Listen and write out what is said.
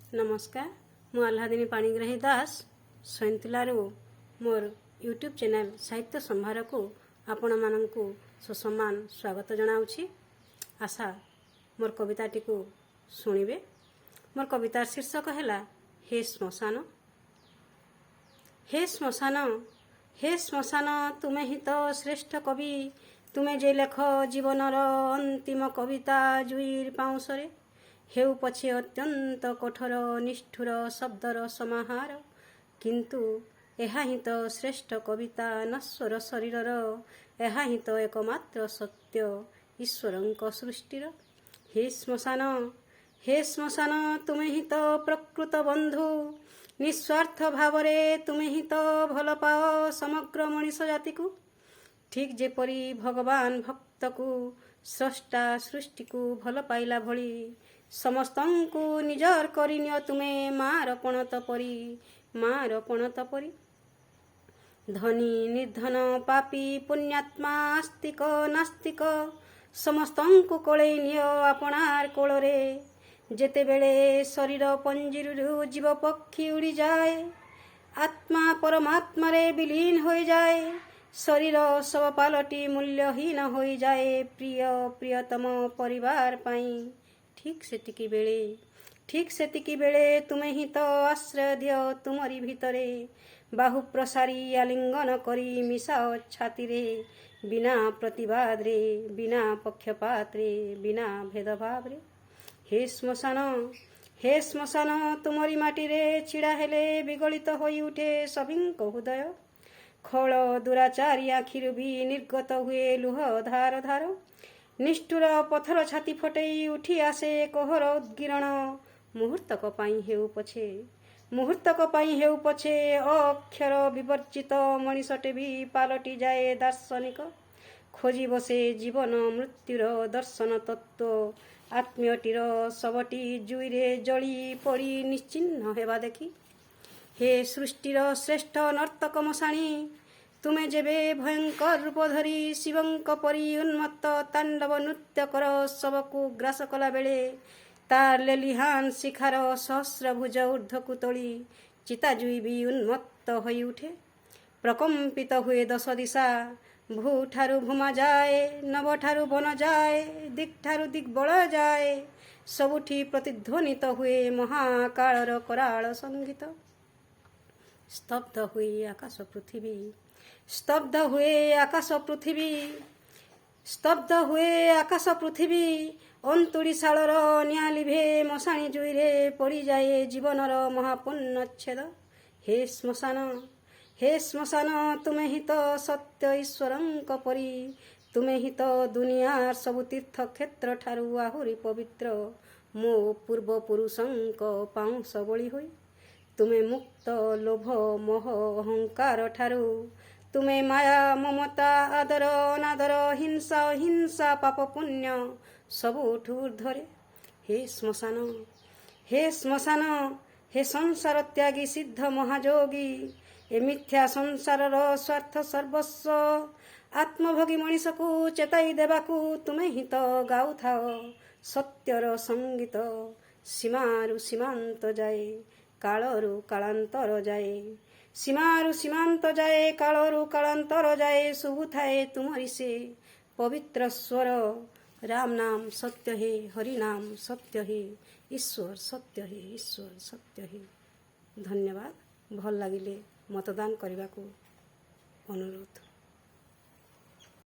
ନମସ୍କାର, ମୁଁ ଆହ୍ଲାଦିନୀ ପାଣିଗ୍ରାହୀ ଦାସ ସଇଁନ୍ତଲାରୁ ମୋର ୟୁଟ୍ୟୁବ୍ ଚ୍ୟାନେଲ୍ ସାହିତ୍ୟ ସମ୍ଭାରକୁ ଆପଣମାନଙ୍କୁ ସସମ୍ମାନ ସ୍ୱାଗତ ଜଣାଉଛି। ଆଶା, ମୋର କବିତାଟିକୁ ଶୁଣିବେ। ମୋର କବିତାର ଶୀର୍ଷକ ହେଲା ହେ ଶ୍ମଶାନ। ହେ ଶ୍ମଶାନ, ହେ ଶ୍ମଶାନ, ତୁମେ ହିଁ ତ ଶ୍ରେଷ୍ଠ କବି। ତୁମେ ଯେ ଲେଖ ଜୀବନର ଅନ୍ତିମ କବିତା ଜୁଇର ପାଉଁଶରେ, ହେଉ ପଛେ ଅତ୍ୟନ୍ତ କଠୋର ନିଷ୍ଠୁର ଶବ୍ଦର ସମାହାର, କିନ୍ତୁ ଏହା ହିଁ ତ ଶ୍ରେଷ୍ଠ କବିତା ନଶ୍ୱର ଶରୀରର। ଏହା ହିଁ ତ ଏକମାତ୍ର ସତ୍ୟ ଈଶ୍ୱରଙ୍କ ସୃଷ୍ଟିର। ହେ ଶ୍ମଶାନ, ହେ ଶ୍ମଶାନ, ତୁମେ ହିଁ ତ ପ୍ରକୃତ ବନ୍ଧୁ। ନିସ୍ୱାର୍ଥ ଭାବରେ ତୁମେ ହିଁ ତ ଭଲ ପାଅ ସମଗ୍ର ମଣିଷ ଜାତିକୁ। ଠିକ୍ ଯେପରି ଭଗବାନ ଭକ୍ତକୁ, ସ୍ରଷ୍ଟା ସୃଷ୍ଟିକୁ ଭଲ ପାଇଲା ଭଳି, ସମସ୍ତଙ୍କୁ ନିଜର କରିନିଅ ତୁମେ ମାର ପଣତ ପରି, ମାର ପଣତ ପରି। ଧନୀ ନିର୍ଦ୍ଧନ, ପାପୀ ପୁଣ୍ୟାତ୍ମା, ଆସ୍ତିକ ନାସ୍ତିକ, ସମସ୍ତଙ୍କୁ କୋଳେଇ ନିଅ ଆପଣାର କୋଳରେ। ଯେତେବେଳେ ଶରୀର ପଞ୍ଜିରୁ ଜୀବ ପକ୍ଷୀ ଉଡ଼ିଯାଏ, ଆତ୍ମା ପରମାତ୍ମାରେ ବିଲୀନ ହୋଇଯାଏ, ଶରୀର ଶବ ପାଲଟି ମୂଲ୍ୟହୀନ ହୋଇଯାଏ ପ୍ରିୟ ପ୍ରିୟତମ ପରିବାର ପାଇଁ, ଠିକ୍ ସେତିକି ବେଳେ, ଠିକ୍ ସେତିକି ବେଳେ ତୁମେ ହିଁ ତ ଆଶ୍ରୟ ଦିଅ ତୁମରି ଭିତରେ। ବାହୁ ପ୍ରସାରି ଆଲିଙ୍ଗନ କରି ମିଶାଅ ଛାତିରେ, ବିନା ପ୍ରତିବାଦରେ, ବିନା ପକ୍ଷପାତରେ, ବିନା ଭେଦଭାବରେ। ହେ ଶ୍ମଶାନ, ହେ ଶ୍ମଶାନ, ତୁମରି ମାଟିରେ ଛିଡ଼ା ହେଲେ ବିଗଳିତ ହୋଇ ଉଠେ ସଭିଙ୍କ ହୃଦୟ। ଖଳ ଦୁରାଚାରୀ ଆଖିରୁ ବି ନିର୍ଗତ ହୁଏ ଲୁହ ଧାର ଧାର। ନିଷ୍ଠୁର ପଥର ଛାତି ଫଟେଇ ଉଠି ଆସେ କୋହର ଉଦ୍ଗୀରଣ। ମୁହୂର୍ତ୍ତକ ପାଇଁ ହେଉ ପଛେ, ମୁହୂର୍ତ୍ତକ ପାଇଁ ହେଉ ପଛେ, ଅକ୍ଷର ବିବର୍ଜିତ ମଣିଷଟେ ବି ପାଲଟି ଯାଏ ଦାର୍ଶନିକ। ଖୋଜି ବସେ ଜୀବନ ମୃତ୍ୟୁର ଦର୍ଶନ ତତ୍ତ୍ୱ, ଆତ୍ମୀୟଟିର ଶବଟି ଜୁଇରେ ଜଳି ପଡ଼ି ନିଶ୍ଚିହ୍ନ ହେବା ଦେଖି। ହେ ସୃଷ୍ଟିର ଶ୍ରେଷ୍ଠ ନର୍ତ୍ତକ ମଶାଣୀ, ତୁମେ ଯେବେ ଭୟଙ୍କର ରୂପ ଧରି ଶିବଙ୍କ ପରି ଉନ୍ମତ୍ତ ତାଣ୍ଡବ ନୃତ୍ୟ କର, ଶବକୁ ଗ୍ରାସ କଲା ବେଳେ ତାର ଲେଲିହାନ ଶିଖାର ସହସ୍ର ଭୁଜ ଊର୍ଦ୍ଧ୍ୱକୁ ତୋଳି ଚିତାଜୁଇ ବି ଉନ୍ମତ୍ତ ହୋଇ ଉଠେ। ପ୍ରକମ୍ପିତ ହୁଏ ଦଶ ଦିଶା। ଭୂଠାରୁ ଭୂମା ଯାଏ, ନଭଠାରୁ ବନ ଯାଏ, ଦିକ୍ଠାରୁ ଦିଗ୍ବଳୟ ଯାଏ, ସବୁଠି ପ୍ରତିଧ୍ୱନିତ ହୁଏ ମହାକାଳର କରାଳ ସଙ୍ଗୀତ। ସ୍ତବ୍ଧ ହୁଏ ଆକାଶ ପୃଥିବୀ, ସ୍ତବ୍ଧ ହୁଏ ଆକାଶ ପୃଥିବୀ, ସ୍ତବ୍ଧ ହୁଏ ଆକାଶ ପୃଥିବୀ। ଅନ୍ତୁଡ଼ିଶାଳର ନିଆଁ ଲିଭେ, ମଶାଣି ଜୁଇରେ ପଡ଼ିଯାଏ ଜୀବନର ମହାପୂର୍ଣ୍ଣଚ୍ଛେଦ। ହେ ଶ୍ମଶାନ, ହେ ଶ୍ମଶାନ, ତୁମେ ହିଁ ତ ସତ୍ୟ ଈଶ୍ୱରଙ୍କ ପରି। ତୁମେ ହିଁ ତ ଦୁନିଆର ସବୁ ତୀର୍ଥକ୍ଷେତ୍ର ଠାରୁ ଆହୁରି ପବିତ୍ର, ମୋ ପୂର୍ବପୁରୁଷଙ୍କ ପାଉଁଶ ବୋଳି ହୋଇ। ତୁମେ ମୁକ୍ତ ଲୋଭ ମୋହ ଅହଙ୍କାର ଠାରୁ। ତୁମେ ମାୟା ମମତା, ଆଦର ଅନାଦର, ହିଂସା ଅହିଂସା, ପାପ ପୁଣ୍ୟ ସବୁଠୁ ଊର୍ଦ୍ଧ୍ୱରେ। ହେ ଶ୍ମଶାନ, ହେ ଶ୍ମଶାନ, ହେ ସଂସାର ତ୍ୟାଗୀ ସିଦ୍ଧ ମହାଯୋଗୀ, ଏ ମିଥ୍ୟା ସଂସାରର ସ୍ୱାର୍ଥ ସର୍ବସ୍ୱ ଆତ୍ମଭୋଗୀ ମଣିଷକୁ ଚେତାଇ ଦେବାକୁ ତୁମେ ହିଁ ତ ଗାଉଥାଅ ସତ୍ୟର ସଙ୍ଗୀତ, ସୀମାରୁ ସୀମାନ୍ତ ଯାଏ, କାଳରୁ କାଳାନ୍ତର ଯାଏ। ସୀମାରୁ ସୀମାନ୍ତ ଯାଏ, କାଳରୁ କାଳାନ୍ତର ଯାଏ ଶୁଭୁଥାଏ ତୁମରି ସେ ପବିତ୍ର ସ୍ୱର। ରାମ ନାମ ସତ୍ୟ ହେ, ହରି ନାମ ସତ୍ୟ ହେ, ଈଶ୍ୱର ସତ୍ୟ ହେ, ଈଶ୍ୱର ସତ୍ୟ ହେ। ଧନ୍ୟବାଦ। ଭଲ ଲାଗିଲେ ମତଦାନ କରିବାକୁ ଅନୁରୋଧ।